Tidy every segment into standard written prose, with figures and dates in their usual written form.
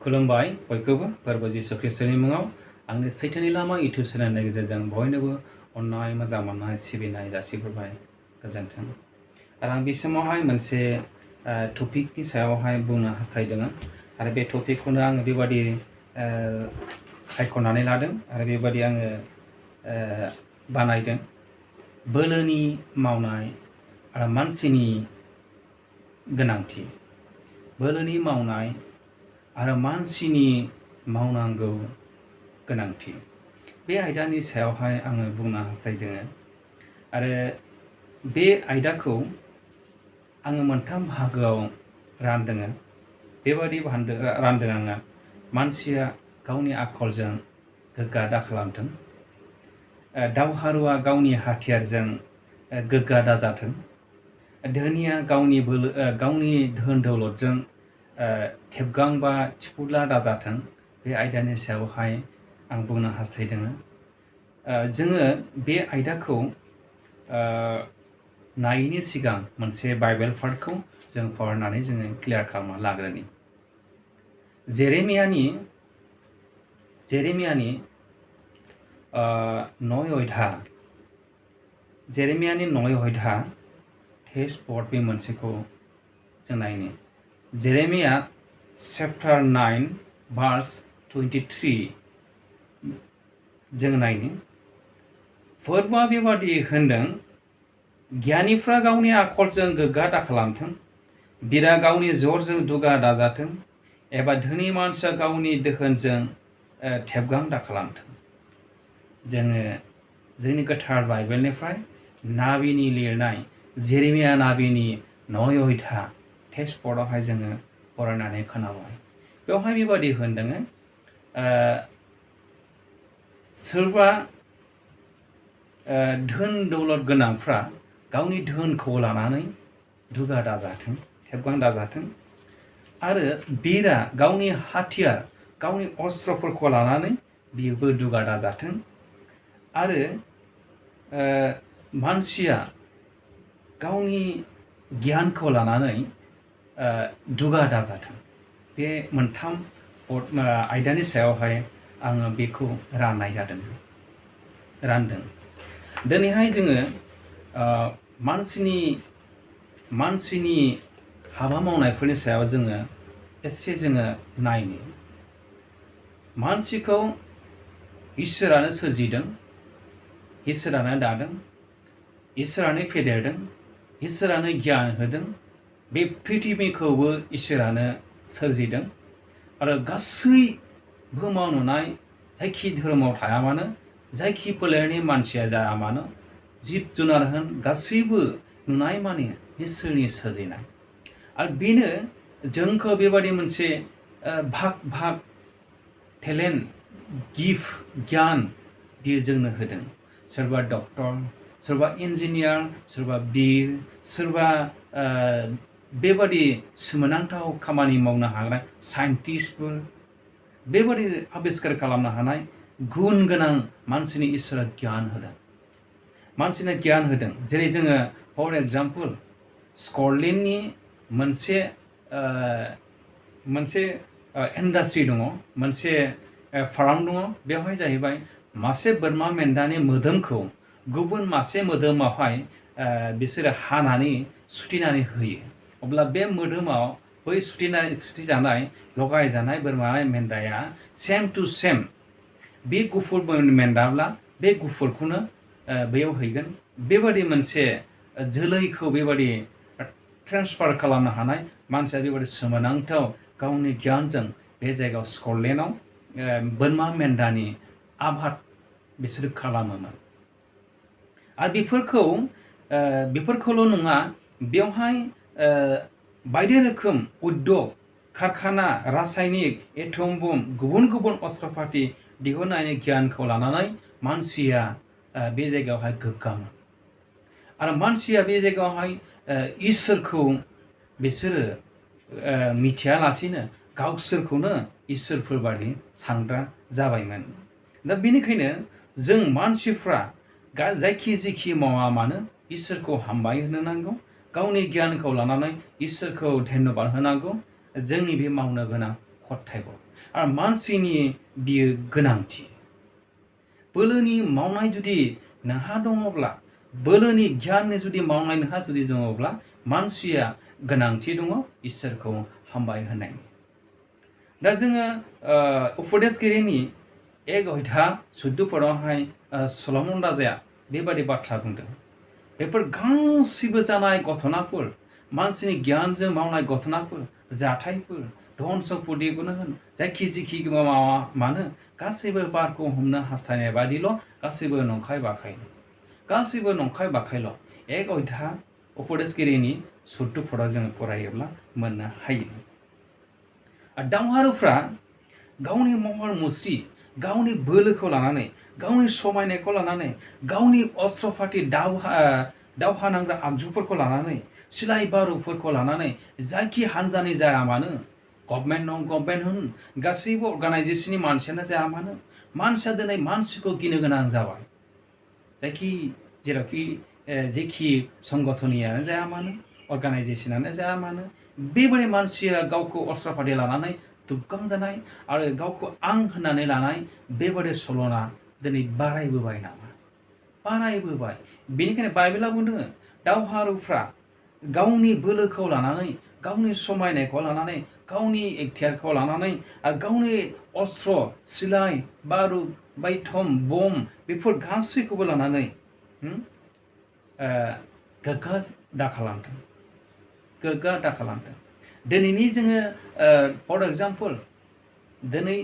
खुलुमबाय बयखौबो फोरबो जिसु ख्रिस्टनि मुङाव आंनि सैथोनि लामा इउटिउब चेनेलनि गेजेरजों बयनोबो अननाय मोजां मोननाय सिबिनाय जासिहरबाय गोजोन्थों। आरो आं बे समावहाय मोनसे टपिकनि सायावहाय बुंनो हास्थायदों आरो बे टपिकखौनो आङो बेबादि सायख'नानै लादों आरो बेबादि आङो बानायदों। बोलोनि मावनाय आरो मानसिनि गोनांथि। बोलोनि मावनाय आरो मानसिनि मावनांगौ गोनांथि। बे आयदानि सायावहाय आङो बुंनो हास्थायदों आरो बे आयदाखौ आङो मोनथाम बाहागोआव रानदों। बेबादि रानदों आङो। मानसिया गावनि आखलजों गोग्गा दाखालामथों। दावहारुआ गावनि हाथियारजों गोग्गा दाजाथों। धोनिया गावनि धोन दौलतजों थेबगां बा थिफुला दाजाथों। बे आयदानि सायावहाय आं बुंनो हास्थायदों। जोङो बे आयदाखौ नायैनि सिगां मोनसे बाइबेल पार्टखौ जों फरायनानै जोङो क्लियार खालामना लाग्रोनि। जेरेमियानि 9 अध्याय 23 पद बे मोनसेखौ जों नायनि। जेरेमिया चैप्टार 9 verse 23 जों नायनि। फोरबोआ बेबादि होनदों, गियानिफ्रा गावनि आखलजों गोग्गा दाखालामथों, बिरा गावनि जरजों दुगा दाजाथों, एबा धोनि मानसिया गावनि दोहोनजों थेबगां दाखालामथों। जोङो जोंनि गोथार बाइबेलनिफ्राय नाबिनि लिरनाय जेरेमिया नाबिनि 9 अध्याय 23 पदआवहाय जोङो फरायनानै खोनाबाय। बेवहाय बेबादि होनदों, सोरबा धोन दौलत गोनांफ्रा गावनि धोनखौ लानानै दुगा दाजाथों, थेबगां दाजाथों, आरो बिरा गावनि हाथियार गावनि अस्त्रफोरखौ लानानै बिबो दुगा दाजाथों, आरो मानसिया गावनि गियानखौ लानानै दुगा दाजाथों। बे मोनथाम आयदानि सायावहाय आङो बेखौ रानदों। दिनैहाय जोङो मानसिनि हाबा मावनायफोरनि सायाव जोङो एसे नायनि। मानसिखौ इसोरानो सोरजिदों, इसोरानो दादों, इसोरानो फेदेरदों, इसोरानो गियान होदों। बे पृथिबीखौबो इसोरानो सोरजिदों आरो गासै बुहुमाव नुनाय जायखि धोरोमाव थाया मानो, जायखि फोलेरनि मानसिया जाया मानो, जिब जुनार होन गासैबो नुनाय माने इसोरनि सोरजिनाय। आरो बेनो जोंखौ बेबादि मोनसे भाग टेलेन्ट, गिफ्ट, गियान बियो जोंनो होदों। सोरबा डक्टर, सोरबा इन्जिनियार, सोरबा बिर, सोरबा बेबादि सोमोनांथाव खामानि मावनो हाग्रा साइन्टिस्टफोर, बेबादि आबिस्कार खालामनो हानाय गुन गोनां मानसिनि इसोरा गियान होदों। मानसिनो गियान होदों। जेरै जोङो फर एग्जाम्पल स्कटलेण्डनि मोनसे इन्डास्ट्रि दङ, मोनसे फार्म दङ। बेवहाय जाहैबाय मासे बोरमा मेन्दानि मोदोमखौ गुबुन मासे मोदोमावहाय बिसोरो हानानै सुथेनानै होयो। अब्ला बे मोदोमाव बै सुथेजानाय लगायजानाय बोरमा मेन्दाया सेम टु सेम बे गुफुर मेन्दाब्ला बे गुफुरखौनो बैयाव हैगोन। बेबादि मोनसे जोलैखौ बेबादि ट्रेन्सफार खालामनो हानाय मानसिया बेबादि सोमोनांथाव गावनि गियानजों बे जायगायाव स्कटलेण्डआव बोरमा मेन्दानि आबाद बिसोरो खालामोमोन। आरो बेफोरखौल' नङा, बेवहाय बायदि रोखोम उद्योग, कारखाना, रासायनिक, एटम बम, गुबुन गुबुन अस्त्रपाति दिहुननायनि गियानखौ लानानै मानसिया बे जायगायावहाय गोग्गामोन। आरो मानसिया बे जायगायावहाय इसोरखौ बिसोरो मिथियालासेनो गावसोरखौनो इसोरफोर बादि सानग्रा जाबायमोन। दा बेनिखायनो जों मानसिफ्रा जेखि मावा मानो इसोरखौ हामबाय होनो नांगौ, गावनि गियानखौ लानानै इसोरखौ धन्यबाद होनांगौ। जोंनि बे मावनो गोनां कर्तब्य। आरो मानसिनि बियो गोनांथि बोलोनि मावनाय जुदि नोंहा दङब्ला बोलोनि गियाननि जुदि मावनाय नोंहा जुदि दङब्ला मानसिया गोनांथि दङ इसोरखौ हामबाय होनायनि दा जोङो उपदेशगिरिनि 1:14 सलमन राजाया बेबादि बाथ्रा बुंदों बेफोर गासिबो जानाय घटनाफोर मानसिनि गियानजों मावनाय घटनाफोर जाथायफोर धन सम्पतिखौनो होन जायखि मानो गासैबो बारखौ हमनो हास्थायनाय बादिल' गासैबो नंखाय बाखायल' 1 उपदेशगिरिनि 14 जोङो फरायोब्ला मोननो हायो दावहारुफ्रा गावनि महर मुस्रि गावनि बोलोखौ लानानै गावनि समायनायखौ लानानै गावनि अस्त्र फाथि दावहा नांग्रा आगजुफोरखौ लानानै सिलाय बारुफोरखौ लानानै जायखि हानजानि जाया मानो गभर्नमेन्ट होन गासैबो अर्गानाइजेशननि मानसियानो जाया मानो मानसिया दिनै मानसिखौ गिनो गोनां जाबाय जेखि संगठनियानो जाया मानो अर्गानाइजेशनानो जाया मानो बेबायदि मानसिया गावखौ अस्त्र फाथि लानानै दुबगांजानाय आरो गावखौ आं होननानै लानाय बेबायदि सलना दिनै बारायबोबाय बेनिखायनो बाइबेला बुंदों दावहारुफ्रा गावनि बोलोखौ लानानै गावनि समायनायखौ लानानै गावनि इख्तियारखौ लानानै आरो गावनि अस्त्र सिलाय बारुद बायथम बम बेफोर गासैखौबो लानानै गोग्गा दा खालामथों दिनैनि जोङो फर एग्जाम्पल दिनै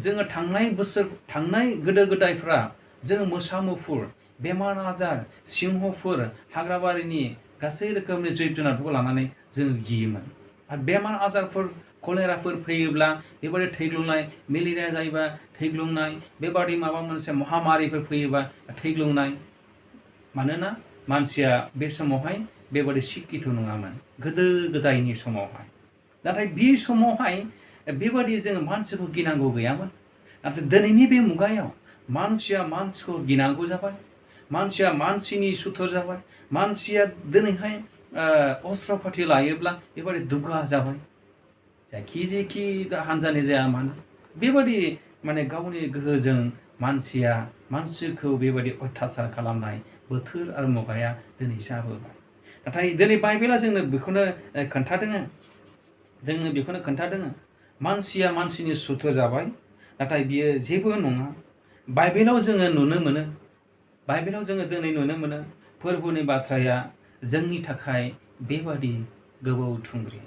जोङो थांनाय गोदो गोदायफ्रा जोङो मोसा मुफुर बेमार आजार सिंहफोर हाग्राबारिनि गासै रोखोमनि जिब जुनारफोरखौ लानानै जोङो गियोमोन आरो बेमार आजारफोर कलेराफोर फैयोब्ला बेबायदि थैग्लुंनाय मेलेरिया जायोबा थैग्लुंनाय बेबादि माबा मोनसे महामारिफोर फैयोबा थैग्लुंनाय मानोना मानसिया बे समावहाय बेबादि शिक्षित नङामोन गोदो गोदायनि समावहाय नाथाय बे समावहाय बेबादि जोङो मानसिखौ गिनांगौ गैयामोन नाथाय दिनैनि बे मुगायाव मानसिया मानसिखौ गिनांगौ जाबाय मानसिया मानसिनि सुथुर जाबाय मानसिया दिनैहाय अस्त्र फाथि लायोब्ला बेबादि दुगा जाबाय जेखि हानजानि जाया मानो बेबादि माने गावनि गोहोजों मानसिया मानसिखौ बेबादि अयथासार खालामनाय बोथोर आरो मुगाया दिनै जाबोबाय नाथाय दिनै बाइबेला जोंनो बेखौनो खोन्थादों मानसिया मानसिनि सुथुर जाबाय नाथाय बियो जेबो नङा बाइबेलाव जोङो दिनै नुनो मोनो फोरबोनि बाथ्राया जोंनि थाखाय बेबादि गोबौ थुंग्रि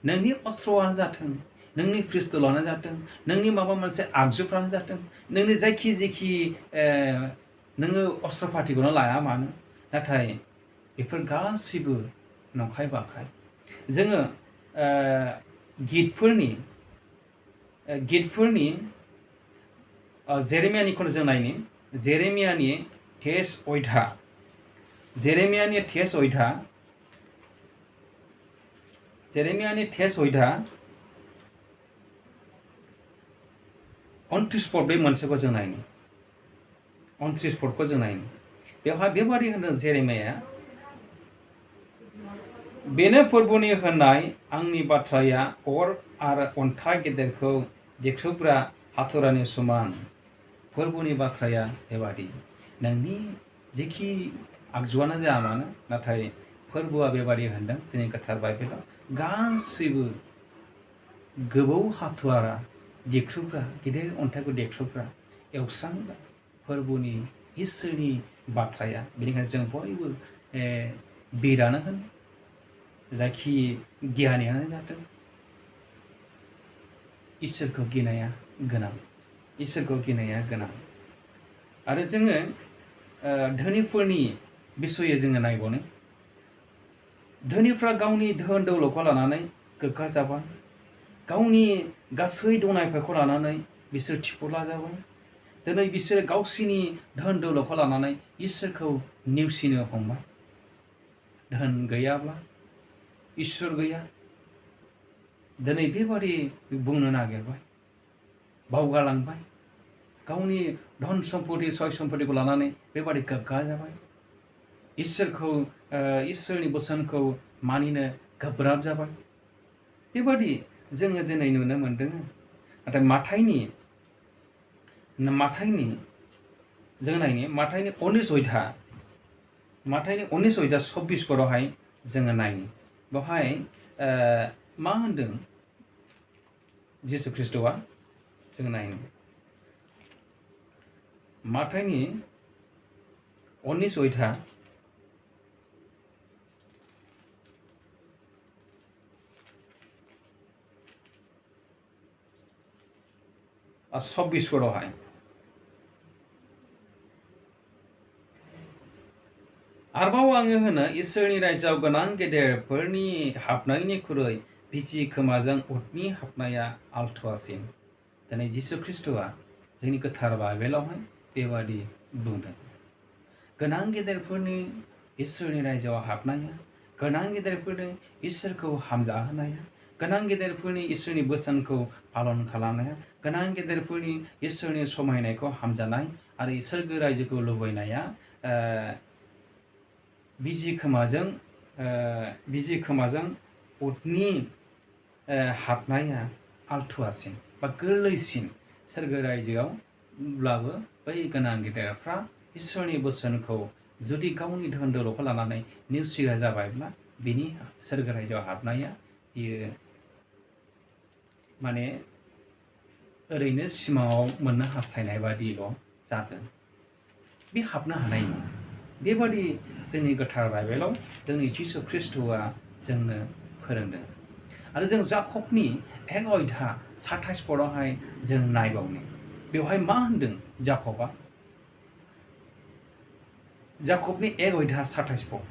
नोंनि अस्त्रआनो जाथों नोंनि पिस्तलानो जाथों नोंनि माबा मोनसे आगजुफ्रानो जाथों नोंनि जायखि नोङो अस्त्र फाथिखौनो लाया मानो नाथाय बेफोर गासैबो नंखाय बाखाय जोङो गितफोरनि जेरेमियानिखौनो जों नायनि जेरेमियानि तेस अयधा 29 पद बे मोनसेखौ जों नायनि 29 पदखौ जों नायनि बेवहाय बेबादि होनदों जेरेमियाया बेनो फोरबोनि होननाय आंनि बाथ्राया अर आरो अन्थाइ गेदेरखौ देख्रुबग्रा हाथुरानि समान फोरबोनि बाथ्राया बेबादि नोंनि जेखि आगजुआनो जाया मानो नाथाय फोरबोआ बेबादि होनदों जोंनि गोथार बाइबेलाव गासैबो गोबौ हाथुरा देख्रुबग्रा गेदेर अन्थाइखौ देख्रुबग्रा एवस्रांग्रा फोरबोनि इसोरनि बाथ्राया बेनिखायनो जों बयबो बिरानो होन जायखि गियानियानो जाथों इसोरखौ गिनाया गोनां आरो जोङो धोनिफोरनि बिसयै जोङो नायबावनो धोनिफ्रा गावनि धोन दौलतखौ लानानै गोग्गा जाबाय गावनि गासै दंनायफोरखौ लानानै बिसोर थिफुला जाबाय दिनै बिसोर गावसिनि धोन दौलतखौ लानानै इसोरखौ नेवसिनो हमबाय धोन गैयाब्ला इसोर गैया दिनै बेबादि बुंनो नागिरबाय बावगारलांबाय गावनि धन सम्पति सय सम्पतिखौ लानानै बेबादि गोग्गा जाबाय इसोरनि बोसोनखौ मानिनो गोब्राब जाबाय बेबादि जोङो दिनै नुनो मोनदों नाथाय माथाइनि जों नायनि माथाइनि 19 फोरावहाय जोङो नायनि बेवहाय मा होनदों जिसु ख्रिस्ट'आ जों नायनि माथाइनि 19 26 फोरावहाय आरोबाव आङो होनो इसोरनि रायजोआव गोनां गेदेरफोरनि हाबनायनिख्रुइ बिसि खोमाजों उटनि हाबनाया आलथुआसिन। दिनै जिसु ख्रिस्ट'आ जोंनि गोथार बाइबेलावहाय बेबादि बुंदों। गोनां गेदेरफोरनि इसोरनि रायजोआव हाबनाया, गोनां गेदेरफोरनि इसोरखौ हामजाहोनाया, गोनां गेदेरफोरनि इसोरनि बोसोनखौ पालन खालामनाया, गोनां गेदेरफोरनि इसोरनि समायनायखौ हामजानाय आरो सोरगो रायजोखौ लुबैनाया बिजि खोमाजों उटनि हाबनाया आलथुआसिन बा गोरलैसिन। सोरगो रायजोआवब्लाबो बै गोनां गेदेरफ्रा इसोरनि बोसोनखौ जुदि गावनि धोन दौलतखौ लानानै नेवसिग्रा जाबायब्ला बिनि सोरगो रायजोआव हाबनाया बियो माने ओरैनो सिमाङाव मोननो हास्थायनाय बादिल' जागोन, बे हाबनो हानाय नङा। बेबादि जोंनि गोथार बाइबेलाव जोंनि जिसु ख्रिस्ट'आ जोंनो फोरोंदों। आरो जों जाकबनि 1:27 पदावहाय जों नायबावनि बेवहाय मा होनदों जाकबनि 1:27 पद।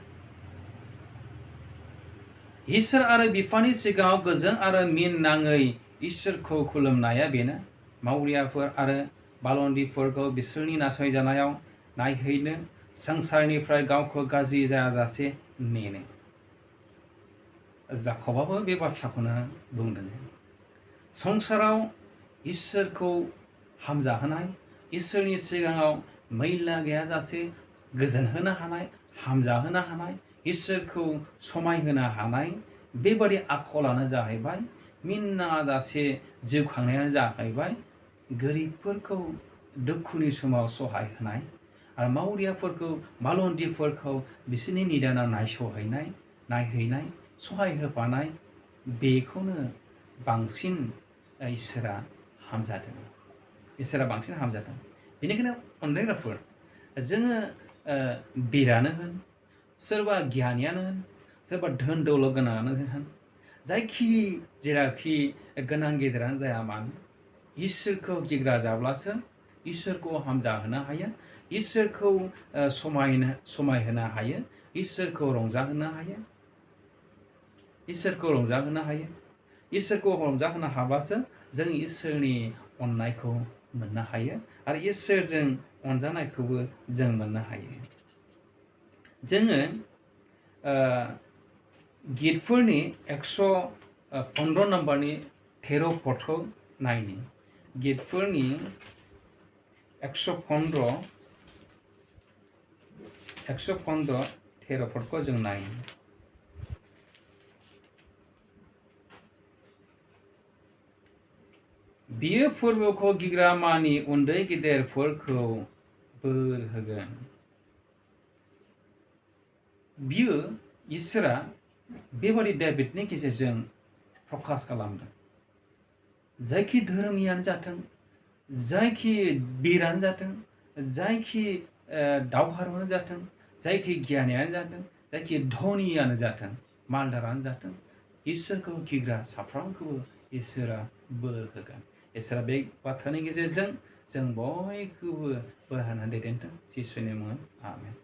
इसोर आरो बिफानि सिगाङाव गोजों आरो मिन नाङै इसोरखौ खुलुमनाया बेनो, मावरियाफोर आरो बालन्दिफोरखौ बिसोरनि नासयजानायाव नायहैनो, संसारनिफ्राय गावखौ गाज्रि जायाजासे नेनो। जाकबाबो बे बाथ्राखौनो बुंदों। संसाराव इसोरखौ हामजाहोनाय, इसोरनि सिगाङाव मैला गैयाजासे गोजोनहोनो हानाय, हामजाहोनो हानाय, इसोरखौ समायहोनो हानाय बेबादि आखलानो जाहैबाय मिन्नाजासे जिउ खांनायानो जाहैबाय गोरिबफोरखौ दुखुनि समाव सहाय होनाय आरो मावरियाफोरखौ बालन्दिफोरखौ बिसोरनि निदानाव नायहैनाय सहाय होफानाय, बेखौनो बांसिन इसोरा हामजादों। बेनिखायनो अनलायग्राफोर, जोङो बिरानो होन, सोरबा गियानियानो होन, सोरबा धोन दौलत गोनाङानो होन, जेराखि गोनां गेदेरानो जाया मानो, इसोरखौ गिग्रा जाब्लासो इसोरखौ हामजाहोनो हायो, इसोरखौ समायहोनो हायो, इसोरखौ रंजाहोनो हाबासो जों इसोरनि अननायखौ मोननो हायो आरो इसोरजों अनजानायखौबो जों मोननो हायो। जोङो गितफोरनि 115 नम्बरनि 13 पदखौ नायनि। गितफोरनि 115 13 पदखौ जों नायनि। बियो फोरबोखौ गिग्रा मानि उन्दै गेदेरफोरखौ बोर होगोन। बियो इसोरा बेबादि दाबिदनि गेजेरजों प्रकास खालामदों। जायखि धोरोमियानो जाथों, जायखि बिरानो जाथों, जायखि दावहारुआनो जाथों, जायखि गियानियानो जाथों, जायखि धनियानो जाथों, मालदारानो जाथों, इसोरखौ गिग्रा साफ्रोमखौबो इसोरा बोर होगोन। इसोरा बे बाथ्रानि गेजेरजों जों बयखौबो बोर होनानै दैदेनथों। जिसुनि मुङाव आमेन।